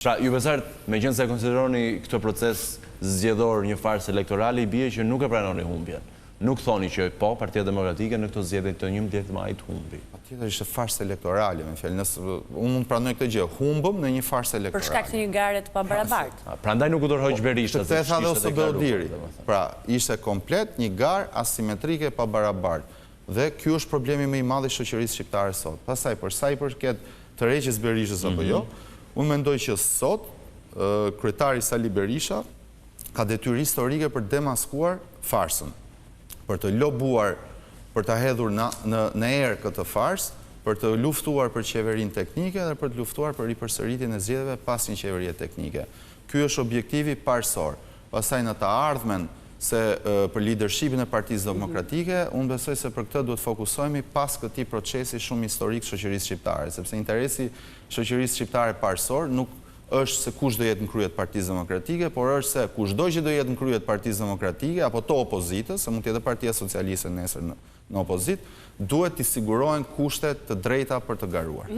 Pra, ju Besart, meqenëse e konsideroni këtë proces zgjedhor një farsë elektorale, i bie që nuk e pranoni humbjen. Nuk thoni që po, Partia Demokratike në këto zgjedhje të 11 majit humbi. Patjetër ishte farsë elektorale, me fjalë, nëse unë mund të pranoj këtë gjë, humbëm në një farsë elektorale. Për shkak të një gare të pabarabartë. Prandaj nuk u dorëhoq Berisha, se kishte deklaruar. Pra, ishte komplet një garë asimetrike e pabarabartë. Dhe ky është problemi më i madh i shoqërisë shqiptare sot. Pastaj, për sa i përket tërheqjes Berishës apo jo, unë mendoj që sot kryetari Sali Berisha ka detyrë historike për të demaskuar farsën, për të lobuar, për ta hedhur në në në erë këtë farsë, për të luftuar për qeverinë teknike dhe për të luftuar për ripërsëritjen e zgjedhjeve pas një qeverie teknike. Ky është objektivi parësor. Pastaj në të ardhmen se për lidershipin e Partisë Demokratike, unë besoj se për këtë duhet të fokusohemi pas këtij procesi shumë historik të shoqërisë shqiptare, sepse interesi i shoqërisë shqiptare parësor nuk është se kush do jetë në krye të Partisë Demokratike, por është se kushdo që do jetë në krye të Partisë Demokratike apo të opozitës, se mund të jetë Partia Socialiste nesër në në opozitë, duhet t'i sigurohen kushte të drejta për të garuar.